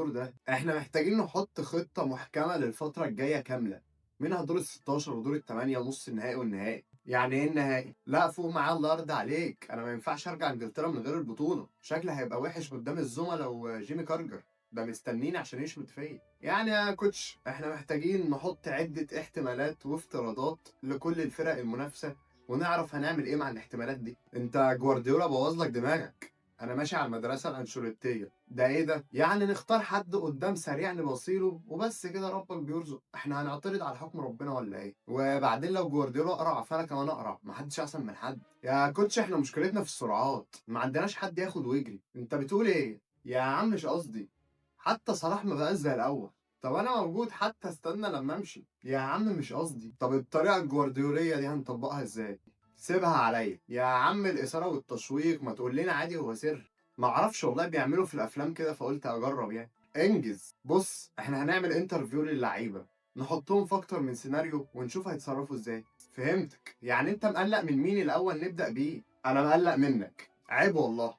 الدور ده؟ احنا محتاجين نحط خطة محكمة للفترة الجاية كاملة، منها دور ال 16 ودور الثمانية ونص النهائي والنهائي. يعني ايه النهائي؟ لا فوق معايا الله يرضى عليك، انا ما ينفعش ارجع انجلترا من غير البطولة، شكلي هيبقى وحش قدام الزملاء وجيمي كارجر ده مستنيني عشان يشمت فيا. يعني يا coach احنا محتاجين نحط عدة احتمالات وافتراضات لكل الفرق المنافسة ونعرف هنعمل ايه مع الاحتمالات دي. انت جوارديولا بوظ لك دماغك. انا ماشي على المدرسة الانشيلوتيه. ده ايه ده؟ يعني نختار حد قدام سريع نبصيله وبس كده ربك بيرزق. احنا هنعترض على حكم ربنا ولا ايه؟ وبعدين لو جوارديولا قرع فانا كمان اقرع، محدش احسن من حد. يا coach احنا مشكلتنا في السرعات، ما عندناش حد ياخد ويجري. انت بتقول ايه؟ يا عم مش قصدي، حتى صلاح ما بقاش زي الاول. طب انا موجود حتى استنى لما امشي. يا عم مش قصدي. طب الطريقة الجوارديوليه دي هنطبقها ازاي؟ سيبها عليا يا عم. الاثارة والتشويق ما تقول لنا عادي، هو سر. ما اعرفش والله بيعملوا في الافلام كده فقلت اجرب يعني. انجز. بص احنا هنعمل interview للعيبة، نحطهم في اكتر من سيناريو ونشوف هيتصرفوا ازاي. فهمتك، يعني انت مقلق من مين الاول نبدا بيه؟ انا مقلق منك. عيب والله.